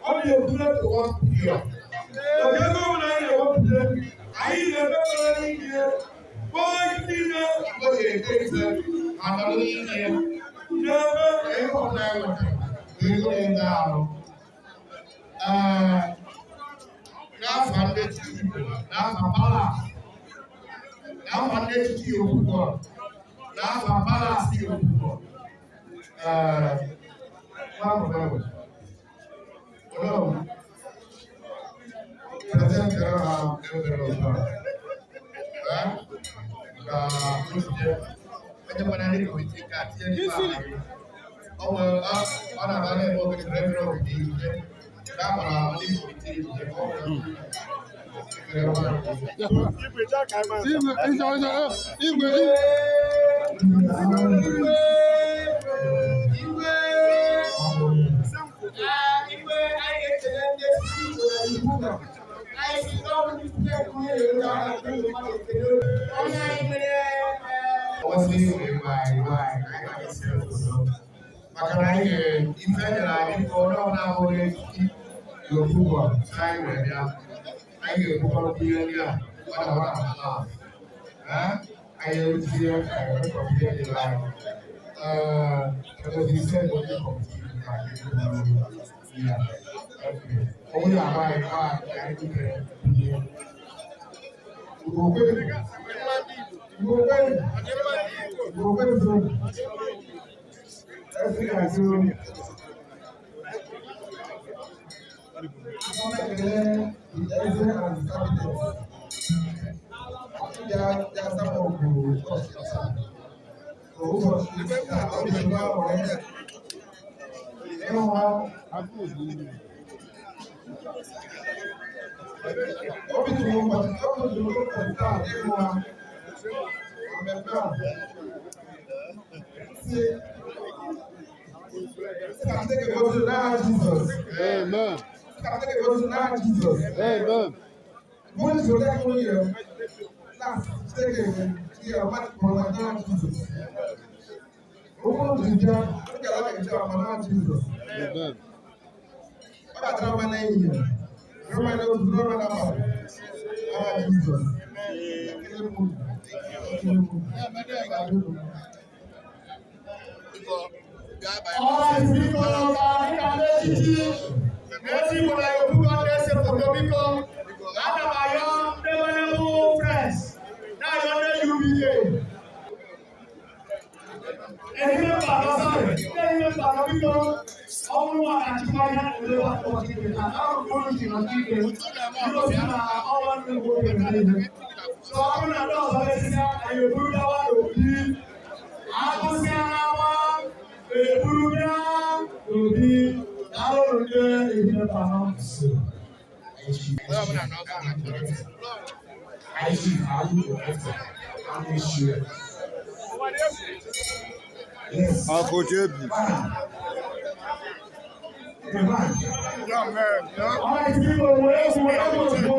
Ọ na-ebule to 1 billion. Oge ego ọbụla anyị na-ewepụta, anyị na-eme ekpere n'ime kpọọ niile o ji ete ife anọrọ n'ime ya. Na-eme ego ọbụla anyị nwetara bụ ego na-eme arụ. Ee, n'afa ndị echichi Igbo, n'afa palace, n'afa ndị echichi Okwukọ, n'afa palace Okwukọ, ee, nwa ahụ Onowu, present ha envelope a. Ee, ka o si jee. Ejekwana ndị committee ka tinye n'ife akpa gị. Ọ nwere ọ na-aba na-eme obere envelope dị ike. Ka a gbara ndị committee ije ka ọ nwere Igwe, igwe, igwe. Igwe, igwe, anyị ga-ekele ndị echichi Igbo na Ibuga. Anyị si n'ọrụ ndị steeti onye na-eru aka ndị mmadụ ekele onye anyị mere. Ọsị ịgwa anyị gwa anyị ka anyị ga-ese foto maka na anyị ife nyere anyị ka onye ọbụla abụghị echichi n'Okwukọ anyị wee bịa, anyị ga-ebukọrọ ihe ndị a gbadawa na palace. Anyị eruzie, anyị emekọta ihe dịrị anyị. Ee, ise bụ onye committee ka ya onye agba anyị gba anyị ka anyị butere ihe. Igbo kwenu! Igbo kwenu! Igbo kwenu! Esi na-asị unu. Ekele the Eze and his cabinet. Bịa sama obodo ụbọchị taa. Ụbọchị taa, ọ dị ebe aṅụrị ịhụ ha. Obi tụrụ ụbọchị taa ịhụ ha na mmemme a. Si ka Chineke gozie n'aha Jizọs. Amen. Si ka Chineke gozie n'aha Jizọs. Amen. Mụ soro ya nwunye na Chineke ihe ọma kpọrọ n'aha Jizọs. Okwu ji bịa, ọ ga-ala eche ọma n'aha Jizọs. Amen. Ọ ga-adịrị mma n'ehihie, dịrị mma n'otu, dịrị mma n'abalị. N'aha Jizọs. Ekele m unu. Ekele m unu. Ga-adị unu mma. Ọra, biko, ka anyị ka ndị echichi na-esi Igbo na Okwukọ na-ese foto, biko, ana m ayọ ndị venerable friends, na-ayọ ndị UBA ehime mba, sorry, ndị ehime mba, biko, ọ bụrụ nwa na-achịkwa ihe a na-eme ụbọchị nke taa, ahụrụ m unu ji nọta ike igosi na ọnwa nnukwu oge niile. So ọ bụrụ na ndị ọzọ mesịa, anyị eburu gawa n'obi, agụsịa n'ama, eburu bịa n'obi. Daalụ ndị ehime mba nọ. High Chief Ali Oefe, Amechi. Yes. Uncle JB. The man. Alright, biko, were egwu, were egwu ozugbo.